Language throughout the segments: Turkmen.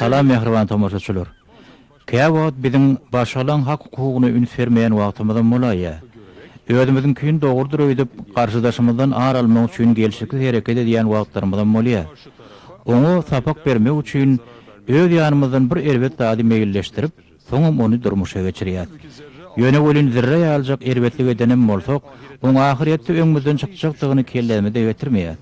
Salam mähriban tomaşaçylar. Käwagt biziň başgalaň hak-hukugyna üns bermeýän wagtymyzam bolaýýar. Özümiziňkini dogrudyr öýdüp, garşydaşymyzdan ar almak üçin gelşiksiz hereket edýän wagtlarymyzam bolýar. Oňa sapak bermek üçin öz ýanymyzdan bir erbet zady meýilleşdirip, Soňam ony durmuşa geçirýäs. Ýöne welin zerre ýalyjak erbetlik edenem bolsak, oň ahyrýetde öňümizden çykjakdygyny kellämize getirmeýäs.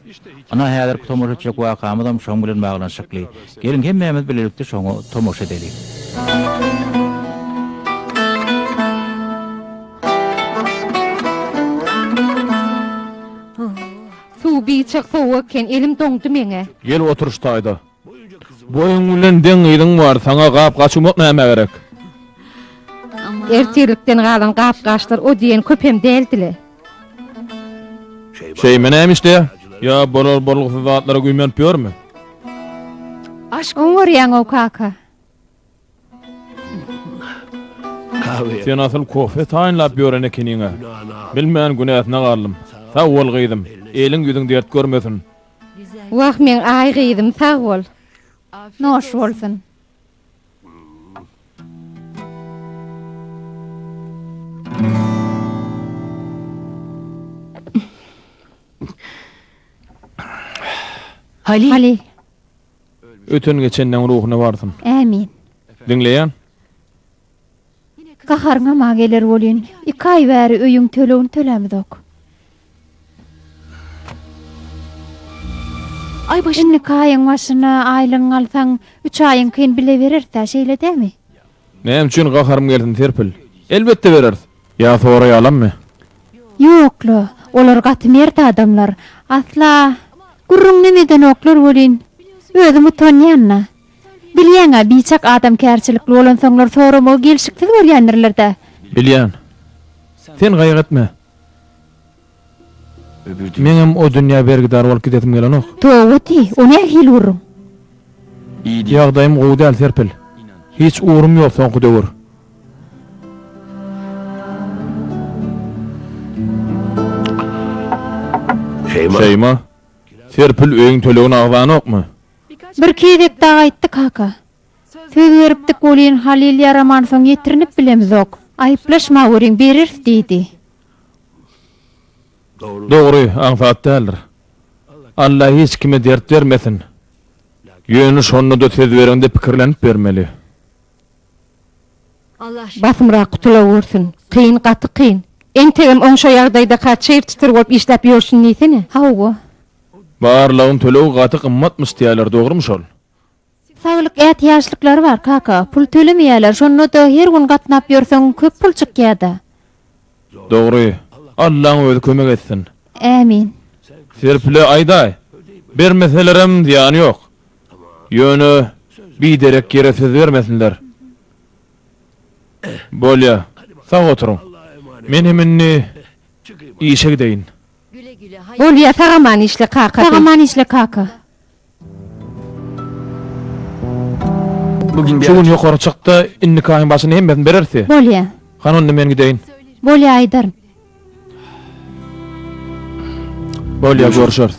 Ynha häzirki tomaşa etjek wakamyzam şoň bilen baglanyşykly. Geliň hemmämiz bilelikde şoňa tomaşa edeliň. Suw biçak sowuk eken, elim doňdy meňä. Gel otur şu taýda. Boýuň bilen deň gyzyň bar, saňa gap-gaç ýuwmak nämä gerek? Ertirlikden galan gap-gaçlar o diýen köpem däldi-le. Şeýme näme işleýär? Ýa bolar-bolgusyz zatlara güýmenip ýörmi? Oňarýaň-ow, kaka. Sen asyl kofe taýynlap ýören ekeniň-ä. Bilmän günäsine galdym. Sag bol, gyzym. Eliň-ýüzüň dert görmesin. Wah meň aý gyzym sag bol. Noş bolsun. Halil. Halil. Öten geçenleň ruhuna barsyn. Ämin. Diňleýän. Gaharyňam-a geler welin, iki aý bäri öýüň tölegini tölämizok. Indiki aýyň başyna aýlygyňy alsaň, üç aýyňkyny bile bereris-dä, şeýle dämi? Näme üçin gaharym gelsin, Serpil? Elbetde bereris. Ýa soraýalammy? Ýok-la, olar gaty mert adamlar. Asla gürrüňinem edenoklar welin, özüm utanýan-da. Bilýäň-ä, biçak adamkärçilikli bolansoňlar soramagy gelşiksiz görýändirler-dä. Bilýän. Sen gaýgy etme. Meňem o dünýä bergidar bolup gidesim gelenok. Toba diý, o nähili gürrüň? Ýagdaýym gowy däl, Serpil. Hiç ugrum ýok soňky döwür. Şeýma, Serpil öýüň tölegini agzanokmy? Birki gezek dagy aýtdy kaka. Söz beripdik welin Halyl ýaramansoň ýetirinip bilemzok. Aýyplaşmaweriň bereris diýdi. Dogry, aňsat däldir. Alla hiç kime dert bermesin. Ýöne şonda-da söz bereňde pikirlenip bermeli. Basymrak gutulawursin. Kyn, gaty kyn. Entegem oň şo ýagdaýdaka çyr-çytyr bolup işläp ýörşüni diýsene. Hawa. Barlagyň tölegi gaty gymmatmyş diýýärler, dogrumy şol? Saglyk ätiýaçlyklary bar kaka, pul tölemeýärler, şonda-da her gün gatnap ýörseň köp pul çykýada. Dogry. Allaň özi kömek etsin. Ämin. Serpile aýdaý. Bermeselerem zyýany ýok. Ýöne biderek ýere söz bermesinler. Bolýa. Sag oturyň. Men hem indi işe gideýin. Bolýa sag-aman işle kakasy. Sag-aman işle kaka. Şu gün ýokary çykda indiki aýyň başynda hemmesini bereris. Bolýa. Hany onda men gideýin. Bolýa aýdaryn. Bolýa görüşeris.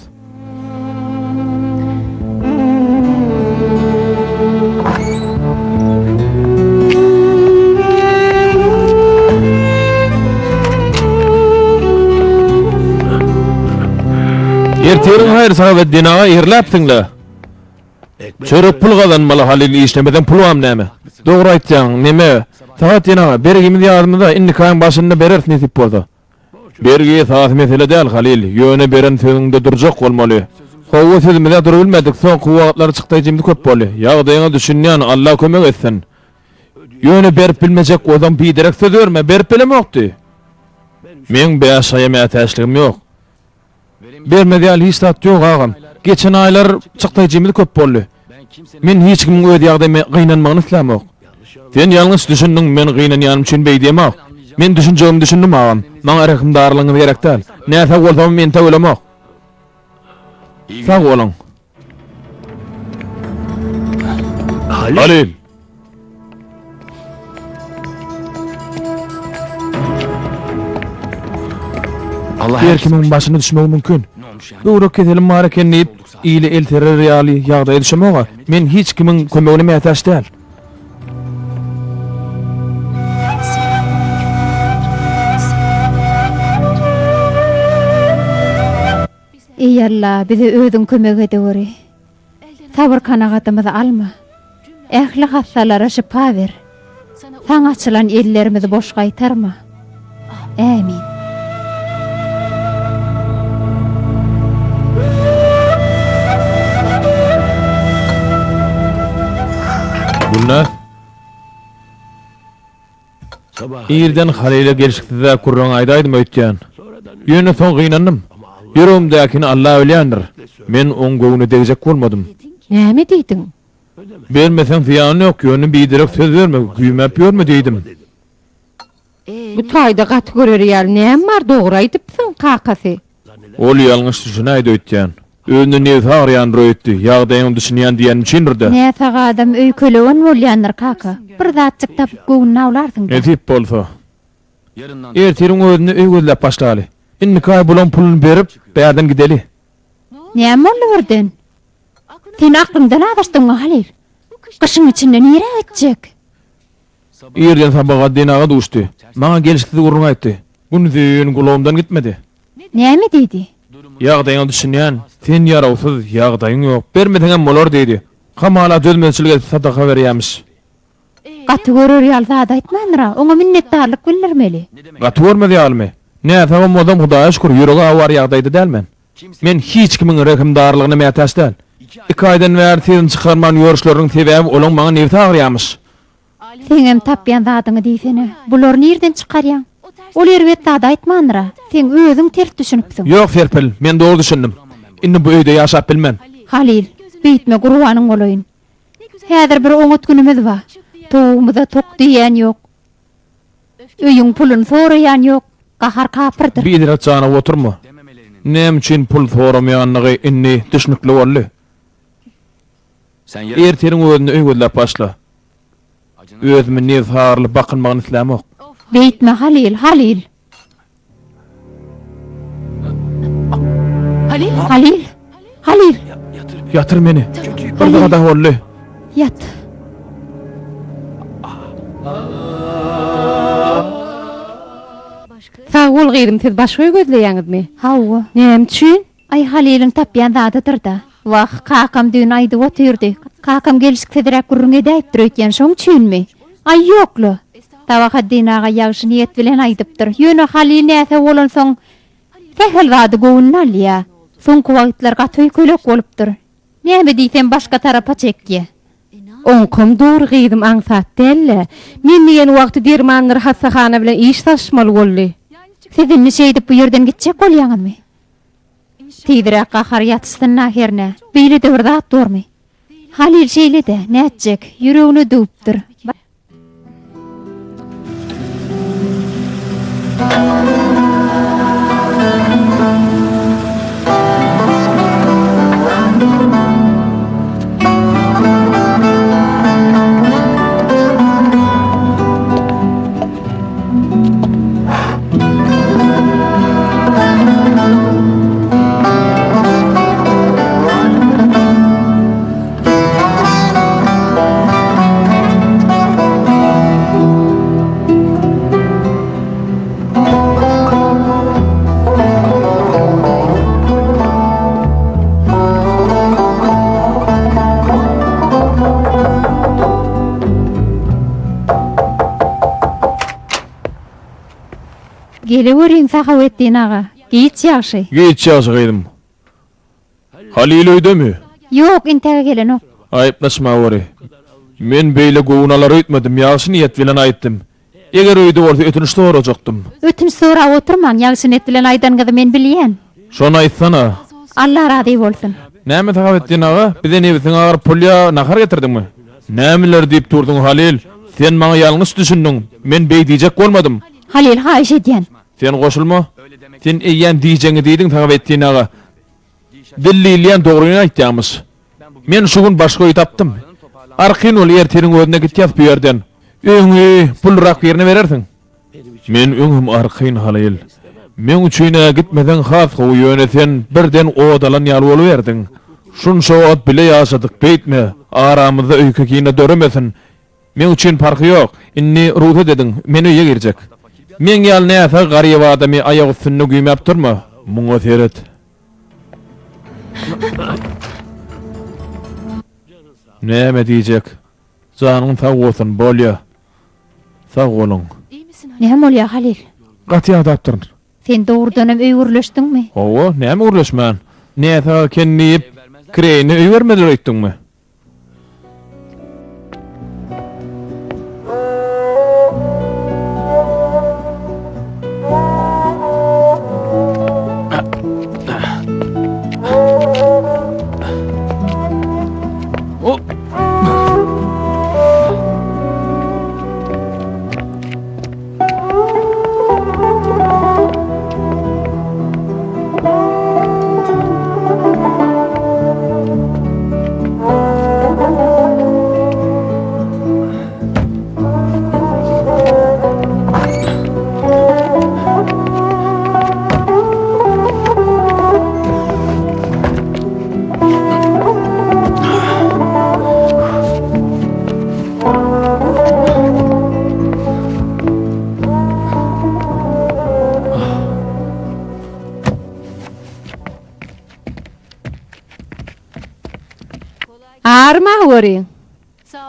Ertiriň haýry Sahabeddin aga irläpsiň-le. Çörek pul gazanmaly Halyl işlemeseň pulbam näme. Dogry aýtýaň neme Sahabeddin aga bergimiz ýadymyzda indiki aýyň başynda bereris nesip bolsa. Bergi esasy mesele däl Halyl ýöne beren sözüňde durjak bolmaly. Howwa sözümizä durubilmedik soňky wagtlar çykdaýjymyz köp boldy. Ýagdaýyňa düşünýän Alla kömek etsin. Ýöne berip bilmejek bolsaň biderek söz berme berip bilemokdy. Meň bäş aýa mätäçligim ýok. Bermez ýaly hiç zat ýok agam. Geçen aýlar çykdaýjymyz köp boldy. Men hiç kimiň öz ýagdaýyma gynanmagyny islämok. Sen ýalňyş düşündiň, men gynanýanym üçin beý diýemok. Men düşünjegimi düşündim agam. Maňa rehimdarlygyňyz gerek däl. Näsag bolsamam entek ölemok. Sag boluň. Halyl! Her kimiň başyna düşmegi mümkin. Böwrek keselim bar eken diýip, Ile el serer ýaly ýagdaýa düşemog-a. Men hiç kimiň kömegine mätäç däl. Eý Alla, bize özüň kömek edeweri. Sabyr-kanagatymyzy alma. Ähli hassalara şypa ber. Saňa açylan ellerimizi boş gaýtarma. Ämin. Gülnaz. Irden Halyla gelşiksizräk gürrüň aýdaýdym öýtýän. Ýöne soň gynandym. Ýüregimdäkini Alla bilýändir. Men oň göwnüne degjek bolmadym. Näme diýdiň? Bermeseň zyýany ýok, ýöne biderek söz berme, güýmäp ýörme diýdim. Bu taýda gaty görer ýaly näme bar, dogry aýdypsyň, kakasy. Ol ýalňyş düşünäýdi öýtýän. Özüne nebsi agyrýandyr öýtdi. Ýagdaýyňa düşünýän diýenim üçindir-dä. Näsag adam öýkelewen bolýandyr, kaka. Bir zatjyk tapyp göwnüni awlarsyň-da. Nesip bolsa. Ertiriň özünde öý gözläp başlaly. Indiki aý bulaň puluny berip, bärden gideli. Näme boldy birden? Sen aklyňdan azaşdyňmy, Halyl? Gyşyň içinde nirä gitjek? Irden Sabahatdin aga duşdy. Maňa gelşiksiz gürrüň aýtdy. Günuzyn gulagymdan gitmedi. Näme diýdi? Ýagdaýyňa düşünýän. Sen ýarawsyz, ýagdaýyň ýok. Bermeseňem bolar diýdi. Hamala dözmezçilik edip sadaka berýämiş. Gaty görer ýaly zat aýtmandyr-a. Oňa minnetdarlyk bildirmeli. Gaty görmez ýalymy? Näsagam bolsam, Hudaýa şükür, ýüregi awar ýagdaýda däl men. Men hiç kimiň rehimdarlygyna mätäç däl. Iki aýdan bäri sesini çykarman ýörüşleriniň sebäbi olaň maňa nebsi agyrýamyş. Seňem tapýan zadyňy diýsene. Bulary nirden çykarýaň? Ol erbet zat aýtmandyr-a. Seň özüň ters düşünipsiň. Ýok, Serpil, men dogry düşündim. Indi bu öýde ýaşap bilmen. Halyl, beýtme gurbanyň bolaýyn. Häzir bir oňat günümiz bar. Towugymyza tok diýýän ýok. Öýüň puluny soraýan ýok. Gahar kapyrdyr. Biderek janygyp oturma. Näme üçin pul soramaýandygy indi düşnükli boldy. Ertiriň özünde öý gözläp başla. Özümi nebsagyrly bakynmagyny islämok. Beýtme, Halyl, Halyl! Halyl! Halyl! Halyl! Ýatyr meni. Bir zada boldy. Ýat. Sag bol gyzym, siz başga öý gözleýäňizmi? Hawa. Näme üçin? Aý Halylyň tapýan zadydyr-da. Wah, kakam düýn aýdyp otyrdy. Kakam gelşiksizräk gürrüň edäýipdir öýtýän, şoň üçinmi? Aý ýok-la. Sabahaddin aga ýagşy niýet bilen aýdypdyr. Ýöne Halyl näsag bolansoň, sähel zady göwnüne alýa. Soňky wagtlar gaty öýkelek bolupdyr. Näme diýsem başga tarapa çekýä. Oňkam dogry gyzym aňsat däl-le. Men diýen wagty dermandyr hassahana bilen iş salyşmaly boldy. Siz indi şeýdip bu ýerden gitjek bolýaňyzmy? Tizräk gahar ýatyşsyn-a hernä. Beýle-de bir zat bormy? Halyl şeýle-de, nätjek, ýüregine düwüpdir. Geleweriň Sahawetdin aga. Giç ýagşy. Giç ýagşy gyzym. Halyl öýdemi? Ýok, entäge gelenok. Aýyplaşmaweri. Men beýle göwün alar öýtmedim, ýagşy niýet bilen aýtdym. Eger öýde bolsa ötünç sorajakdym. Ötünç sorap oturmaň, ýagşy niýet bilen aýdanyňyzy men bilýän. Şony aýtsana. Alla razy bolsun. Näme Sahawetdin aga, bize nebsiň agyryp pul ýa nahar getirdiňmi? Nämeler diýip dursuň Halyl? Sen maňa ýalňyş düşündiň. Men beý diýjek bolmadym. Halyl, haýyş edýän. Sen goşulma. Sen eýýäm diýjegiňi diýdiň Sahawetdin aga. Dil diýilýän dogryny aýtýamyş. Men şu gün başga öý tapdym. Arkaýyn bol ertiriň özünde gitýäs bu ýerden. Öýüňi pulrak birine berersiň. Men öňem arkaýyn Halyl. Meň üçin-ä gitmeseň has gowy ýöne sen birden ot alan ýaly boluberdiň. Şunça wagt bile ýaşadyk, beýtme. Aramyzda öýke-kine döremesin. Meň üçin parhy ýok. Indi rugsat ediň, men öýe girjek. Meň ýaly näsag garyp adamy aýak üstünde güýmäp durma. Muňa seret. Näme diýjek? Janyň sag bolsun, bolýa. Sag boluň. Näme bolýa, Halyl? Gaty ýadapdyryn. Sen dogrudanam öý gürleşdiňmi? Hawa, näme gürleşmän? Näsag eken diýip, kireýine öý bermediler öýtdüňmi? Arma görüň.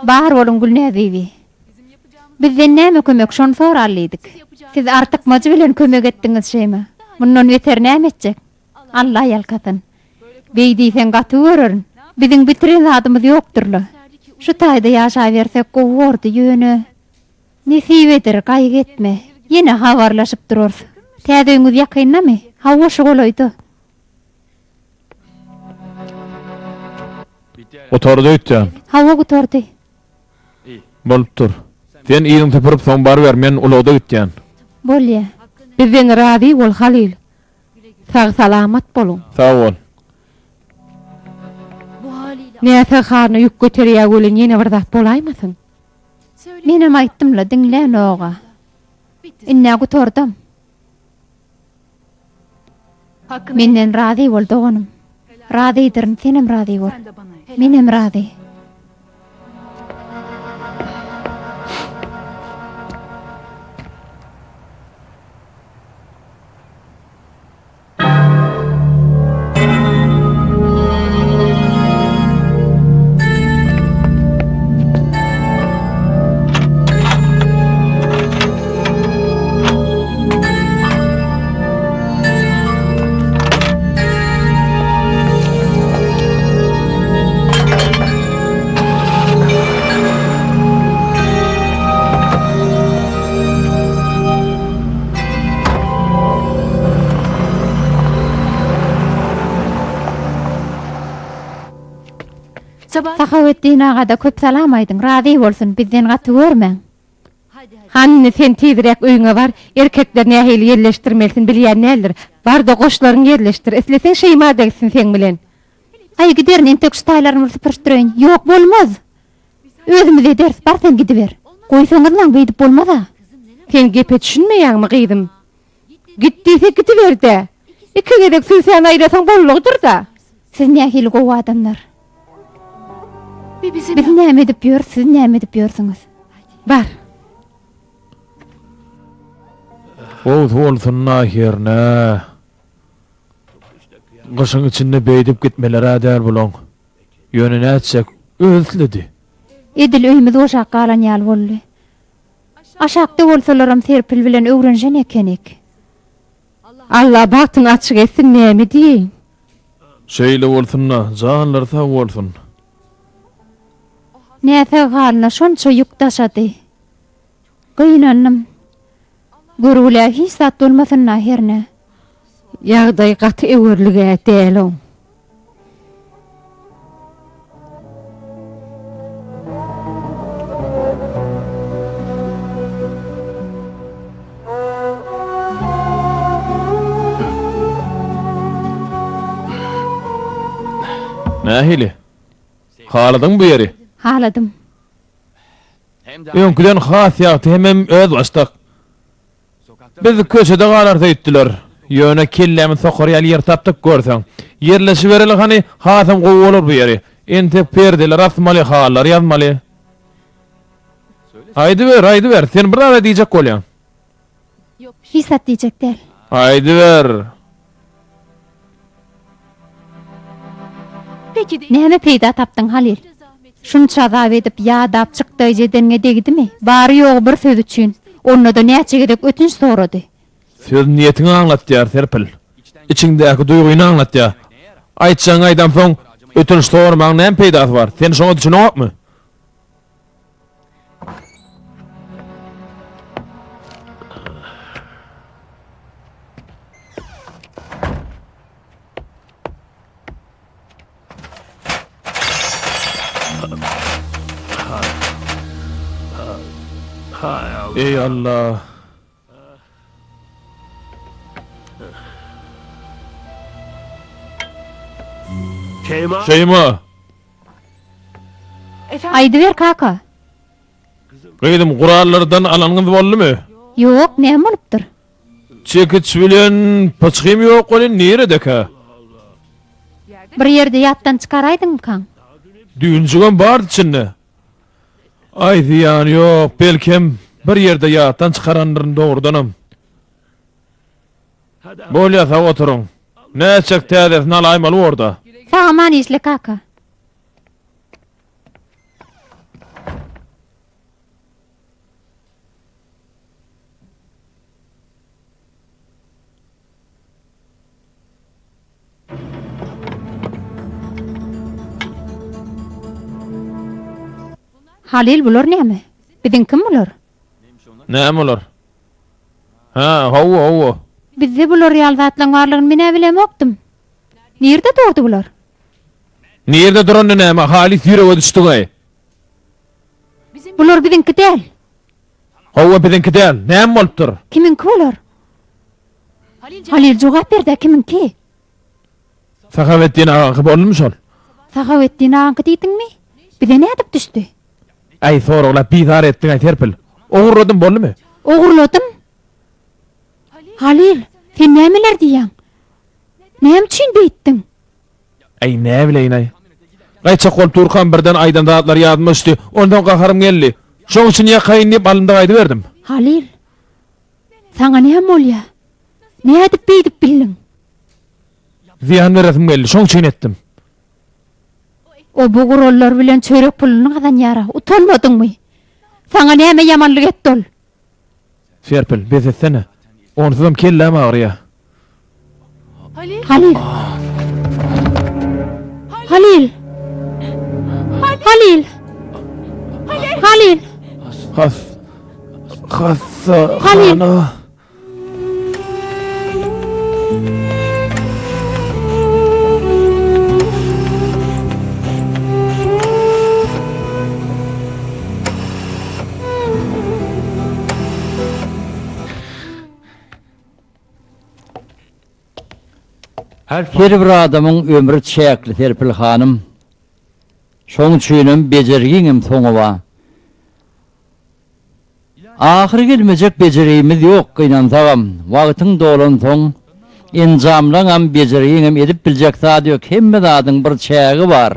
Bar boluň Gülnäz bibi. Bizden näme kömek şony soraly diýdik. Siz artykmajy bilen kömek etdiňiz Şema. Mundan beter näme etjek? Alla ýalkasyn. Beý diýseň gaty görerin. Biziň bitiren zadymyz ýokdur-la. Şu taýda ýaşabersek gowy bordy, ýöne. Nesibedir, gaýgy etme. Ýene habarlaşyp durarys. Täze öýüňiz ýakyndamy? Hawa, şu golaýda. Gutardy öýtýän. Hawa, gutardy. Bolupdyr. Sen yzyňy süpürip soň baryber, men ulagda gitýän. Bolýa. Bizden razy bol, Halyl. Sag-salamat boluň. Sag bol. Näsag halyna ýük göterýä welin ýene bir zat bolaýmasyn? Menem aýtdym-la, diňlänog-a. Ind-ä gutardam. Menden razy bol, doganym. Razydyryn, senem razy bol. Menem razy. Sahawetdin agada köp salam aýdyň, razy bolsun, bizden gaty görmäň. Hany indi sen tizräk öýüňe bar, erkekler nähili ýerleşdirmelisin bilýän däldir. Bar-da goşlaryňy ýerleşdir, isleseň Şeýma-da gitsin seň bilen. Aý giderin, entek şu taýlaryny bir süpürişdireýin. Ýok, bolmaz. Özümiz ederis, bar sen gidiber. Goýsaňyzlaň, beýdip bolmaz-a. Sen gepe düşünmeýäňmi, gyzym? Git diýse gidiber-dä. Iki gezek sübsäni aýlasaň boldugydyr-da. Siz nähili gowy adamlar. Biz näme edip ýörüs, siz näme edip ýörsüňiz? Bar. Gowusy bolsun-da hernä. Gyşyň içinde beýdip gitmeler-ä däl bulaň. Ýöne nätjek, özi isledi. Edil öýümiz boşap galan ýaly boldy. Aşakda bolsalaram Serpil bilen öwrenişen ekenik. Alla bagtyňy açyk etsin näme diýeýin. Şeýle bolsun-da, janlary sag bolsun. Näsag halyna şonça ýük daşady. Gynandym. Görgülä hiç zat bolmasyn-da hernä. Ýagdaýy gaty öwerlig-ä däl oň. Nähili? Haladyňmy bu ýeri? Haladym. Öňküden has ýagty hemem özbaşdak. Biz köçede galarys öýtdüler. Ýöne kellämi sokar ýaly ýer tapdyk görseň. Ýerleşibereli hany, hasam gowy bolar bu ýeri. Entek perdeler asmaly, halylar ýazmaly. Aýdyber, aýdyber, sen bir zada diýjek bolýaň. Hiç zat diýjek däl. Aýdyber. Näme peýda tapdyň, Halyl? Şunça azap edip, ýadap, çykdaýjy edeniňe degdimi? Bary-ýogy bir söz üçin. Onda-da näçe gezek ötünç sorady. Söz niýetiňi aňlatýar, Serpil. Içiňdäki duýgyny aňlatýar. Aýtjagyňy aýdansoň, ötünç soramagyň näme peýdasy bar? Sen şoňa düşüneňokmy? Eý Allah! Şeýma! Aýdyber kaka. Gyzym, gurallardan alanyňyz boldumy? Ýok, näme bolupdyr? Çekiç bilen pyçgym ýok welin niredekä? Bir ýerde ýatdan çykaraýdyňmykaň? Düýnjügem bardy içinde. Aý, zyýany ýok, belkem, bir ýerde ýatdan çykarandyryn dogrudanam. Bolýa, sag oturyň. Nätjek, täzesini alaýmaly bor-da. Sag-aman işle, kaka. Halyl bular näme? Biziňkimi bular? Näme bular? Hä, hawa, hawa. Bizde bular ýaly zatlaň barlygyny men-ä bilemokdym. Nirde durdy bular? Nirde duranda näme, halys ýürege düşdüň-eý. Bular biziňki däl. Hawa, biziňki däl. Näme bolupdyr? Kimiňki bular? Halyl jogap ber-dä, kimiňki? Sahawetdin agaňky boldumy şol? Sahawetdin agaňky diýdiňmi? Bize nädip düşdi? Äý, soraglap bizar etdiň-aý, Serpil. Ogurladym boldumy? Ogurladym? Halyl, sen nämeler diýýäň? Näme üçin beýtdiň? Äý, näbileýin-aý. Gaýtjak bolup durkam birden aýdan zatlary ýadyma düşdi. Onsoň gaharym geldi. Şoň üçin ýakaýyn diýip alynda gaýdyberdim. Halyl, saňa näme bolýa? Nädip beýdip bildiň? Zyýan beresim geldi, şoň üçin etdim. O bu gurallar bilen çörek puluny gazanýar-a. Utanmadyňmy? Saňa näme ýamanlyk etdi ol? Serpil, bes etsene. Onsuzam kelläm agyrýar. Halyl! Halyl! Halyl! Halyl! Has, hassahana. Her bir adamyň ömri çäkli Serpil hanym. Şoň üçinem bejergiňem soňy bar. Ahyry gelmejek bejergimiz ýok gynansagam. Wagtyň dolansoň enjamlaňam bejergiňem edip biljek zady ýok hemme zadyň bir çägi bar.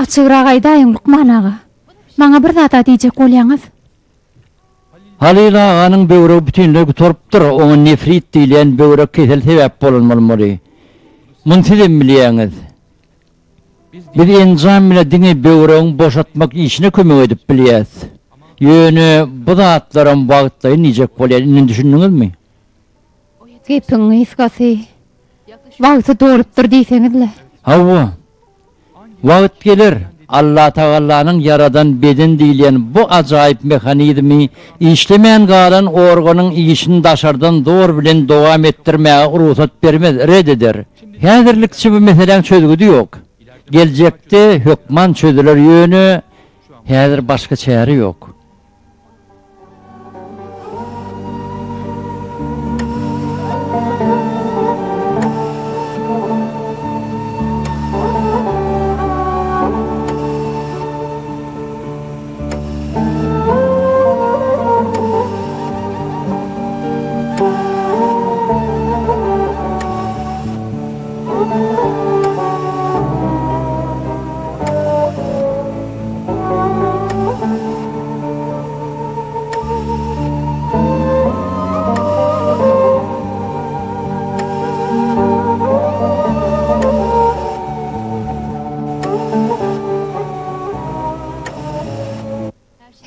Açygrak aýdaýyň lukman aga. Maňa bir zada diýjek bolýaňyz. Halyl aganyň böwregi bütinleý gutarypdyr, oňa nefrit diýilýän böwrek keseli sebäp bolan bolmaly. Muny sizem bilýäňiz. Biz enjam bile diňe böwregiň boşatmak işine kömek edip bilýäs. Ýöne bu zatlaram wagtlaýyn diýjek bolýan, indi düşündiňizmi? Gepiň gysgasy, wagty dolupdyr diýseňiz-le. Hawa. Wagt geler, Allatagallanyň ýaradan beden diýilýän bu ajaýyp mehanizmi işlemän galan organyň işini daşardan zor bilen dowam etdirmäge rugsat bermez, red eder. Häzirlikçe bu meseläň çözgüdi ýok. Geljekde hökman çözüler, ýöne häzir başga çäre ýok.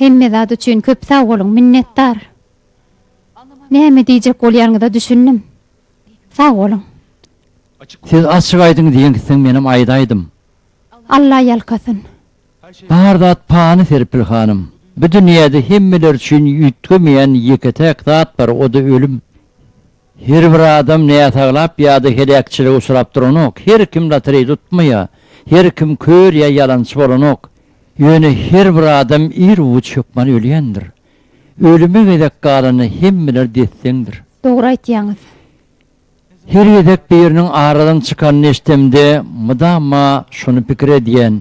Hemme zat üçin köp sag boluň, minnetdar. Näme diýjek bolýanyňyza düşündim. Sag boluň. Siz açyk aýdyň diýeňsiň menem aýdaýdym. Alla ýalkasyn. Bar zat pany Serpil hanym. Bu dünýäde hemmeler üçin üýtgemeýän ýeke-täk zat bar, o-da ölüm. Her bir adam näsaglap ýa-da heläkçilige uçrap duranok, her kim lotereýde utmaýar, her kim kör ýa ýalançy bolanok. Ýöne her bir adam ir-u-giç hökman ölýändir. Ölüme gezek galanda hemmeler des-deňdir. Dogry aýtýaňyz. Her gezek biriniň aradan çykanyny eşdemde mydama şuny pikir edýän,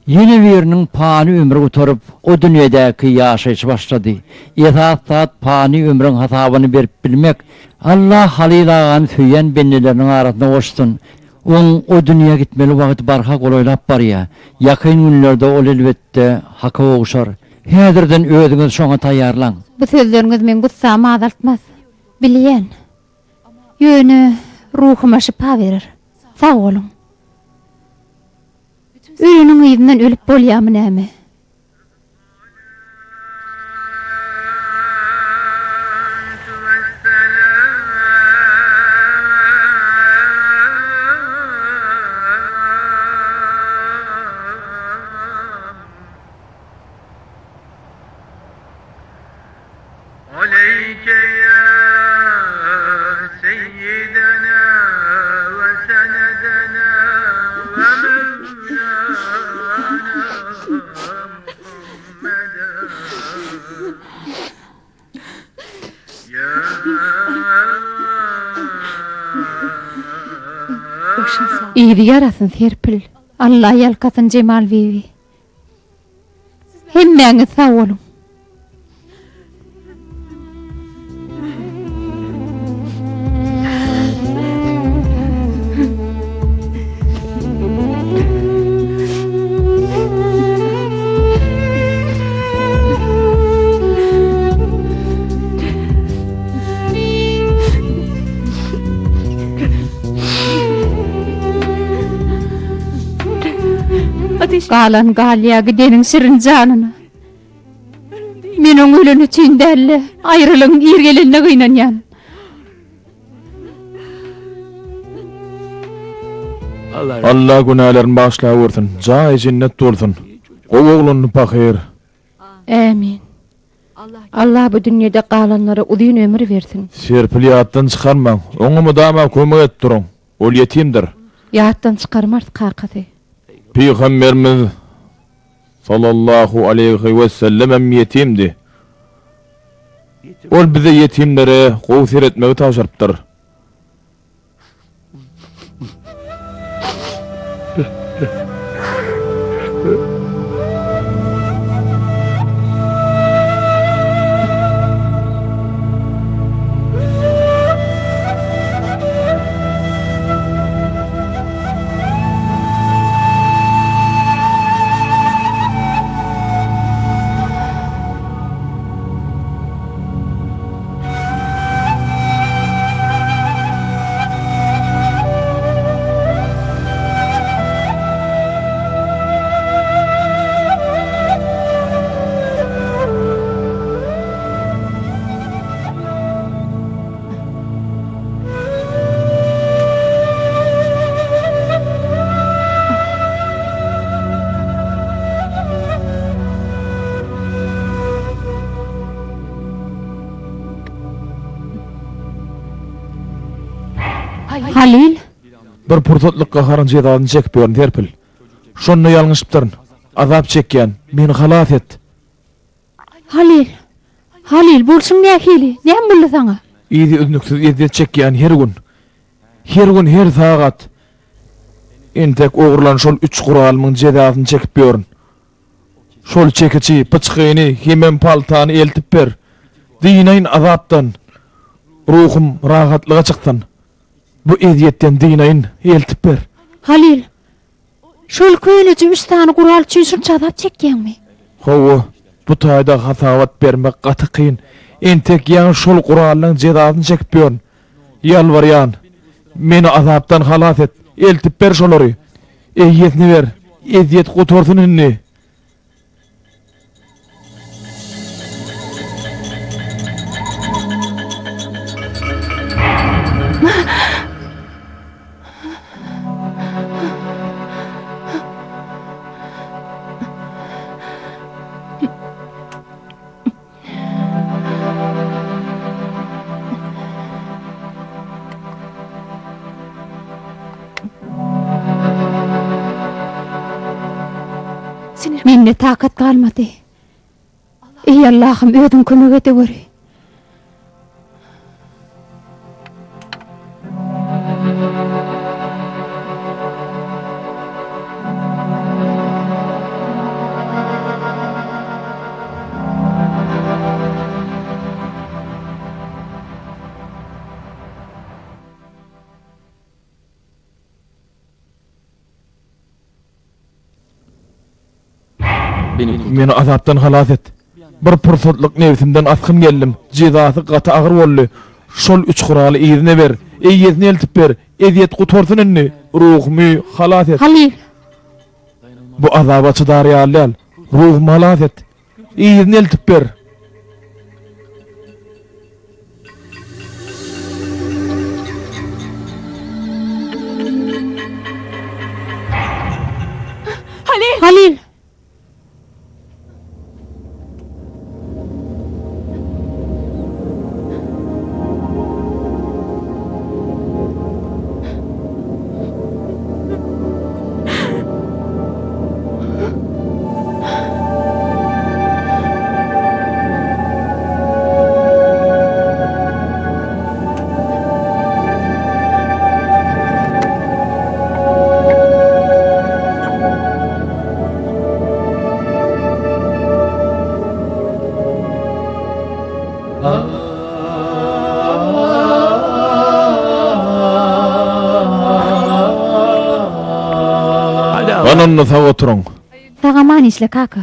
Ýene biriniň pany ömri gutaryp, o dünýedäki ýaşaýşy başlady. Esasy zat pany ömrüň hasabyny berip bilmek. Allah Halyl agany söýýän bendeleriniň arasyna goşsun. Oň o dünýä gitmeli wagty barha golaýlap barýar. Ýakyn günlerde ol elbetde Haka gowşar. Häzirden özüňizi şoňa taýýarlaň. Bu sözleriňiz meň gussamy azaltmaz. Bilýän. Ýöne ruhuma şypa berer. Sag boluň. Öleniň yzyndan ölüp bolýarmy näme? Yzy ýarasyn Serpil. Alla ýalkasyn Jemalbibi. Hemmäňiz sag boluň. Galan galýa gideniň şirin janyna. Men oň öleni üçin däl-de, aýralygyň ir gelenine gynanýan. Allah günälerini bagyşlawersin, jaýy jennet bolsun. Gowy oglandy pahyr. Ämin. Allah bu dünýede galanlara uzyn ömür bersin. Serpil ýatdan çykarmaň. Oňa mydama kömek edip duruň. Ol ýetimdir. Ýatdan çykarmarys kakasy. Pygamberimiz sallallahu aleýhi wessellemem ýetimdi. Ol bize ýetimlere gowy seretmegi tabşyrypdyr. Halyl! Bir pursatlyk gaharyň jezasyny çekip ýörün, Serpil. Şonda ýalňyşypdyryn. Azap çekýän. Meni halas et. Halyl! Halyl, bolşuň nähili? Näme boldy saňa? Yzy üznüksiz ezýet çekýän her gün. Her gün, her sagat. Entek ogurlan şol üç guralymyň jezasyny çekip ýörün. Şol çekiçi, pyçgyny hemem paltany eltip ber. Dynaýyn azapdan. Ruhum rahatlyga çyksyn. Bu ezýetden dynaýyn, eltip ber. Halyl, şol köneje üç sany gural üçin şunça azap çekýäňmi? Hawa, bu taýda hasabat bermek gaty kyn. Entek ýaňy şol gurallaň jezasyny çekip ýörün. Ýalbarýan, meni azapdan halas et, eltip ber şolary. Eýesine ber, ezýet gutarsyn indi. Mende takat galmady. Eý Allahym özüň kömek edeweri. Meni azapdan halas et. Bir pursatlyk nebsimden asgyn geldim. Jezasy gaty agyr boldy. Şol üç guraly yzyna ber. Eýesine eltip ber. Ezýet gutarsyn indi. Ruhumy halas et. Halyl! Bu azaba çydar ýaly däl. Ruhumy halas et. Yzyna eltip ber. Halyl! Hany onda sag oturyň. Sag-aman işle kaka.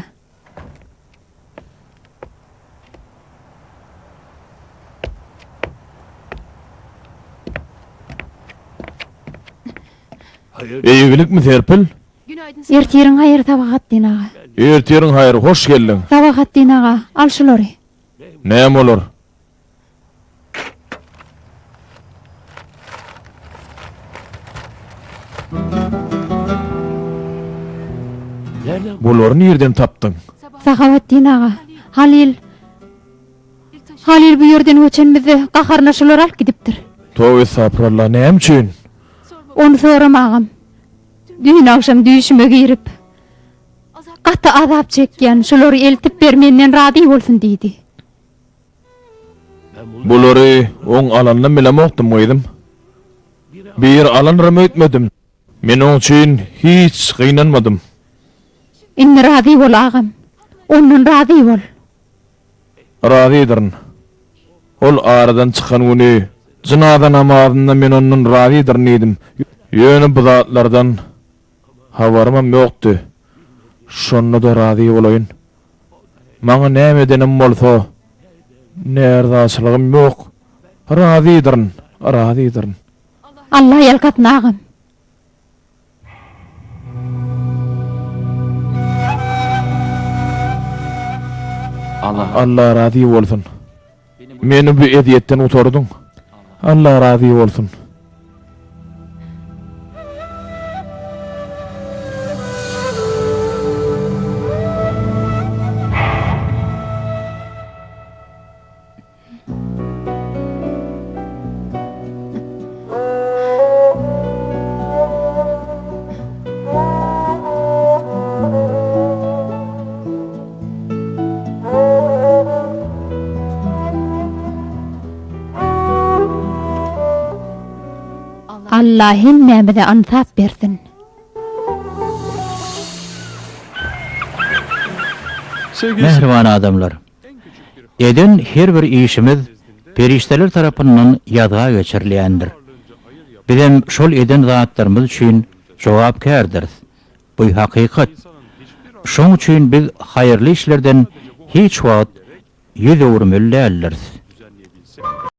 Eýgilikmi Serpil? Ertiriň haýyry Sabahatdin aga. Ertiriň haýyry, hoş geldiň. Sabahatdin aga, al şulary. Näme olar? Bulary nirden tapdyň? Sahabatdin aga, Halyl, Halyl bu ýerden göçenimizde gaharyna şulary alyp gidipdir. Toba estagfurallah, näme üçin? Ony sorama agam. Düýn agşam düýşüme girip, gaty azap çekýän, şulary eltip ber, menden razy bolsun diýdi. Bulary oň alanynam bilemokdym gyzym. Biri alandyram öýtmedim. Men oň üçin hiç gynanmadym. Indi razy bol agam. Ondan razy bol. Razydyryn. Ol aradan çykan güni jynaza namazynda men ondan razydyryn diýdim. Ýöne bu zatlardan habarymam ýokdy. Şonda-da razy bolaýyn. Maňa näme edenem bolsa, närazyçylygym ýok. Razydyryn, razydyryn. Alla ýalkasyn agam. Alla razy bolsun. Meni bu ezýetden gutardyň. Alla razy bolsun. Alla hemmämize ynsap bersin. Mähriban adamlar! Eden her bir işimiz perişdeler tarapyndan ýazga geçirilýändir. Bizem şol eden zatlarymyz üçin jogapkärdiris. Bu hakykat. Şoň üçin biz haýyrly işlerden hiç wagt ýüz öwürmeli däldiris.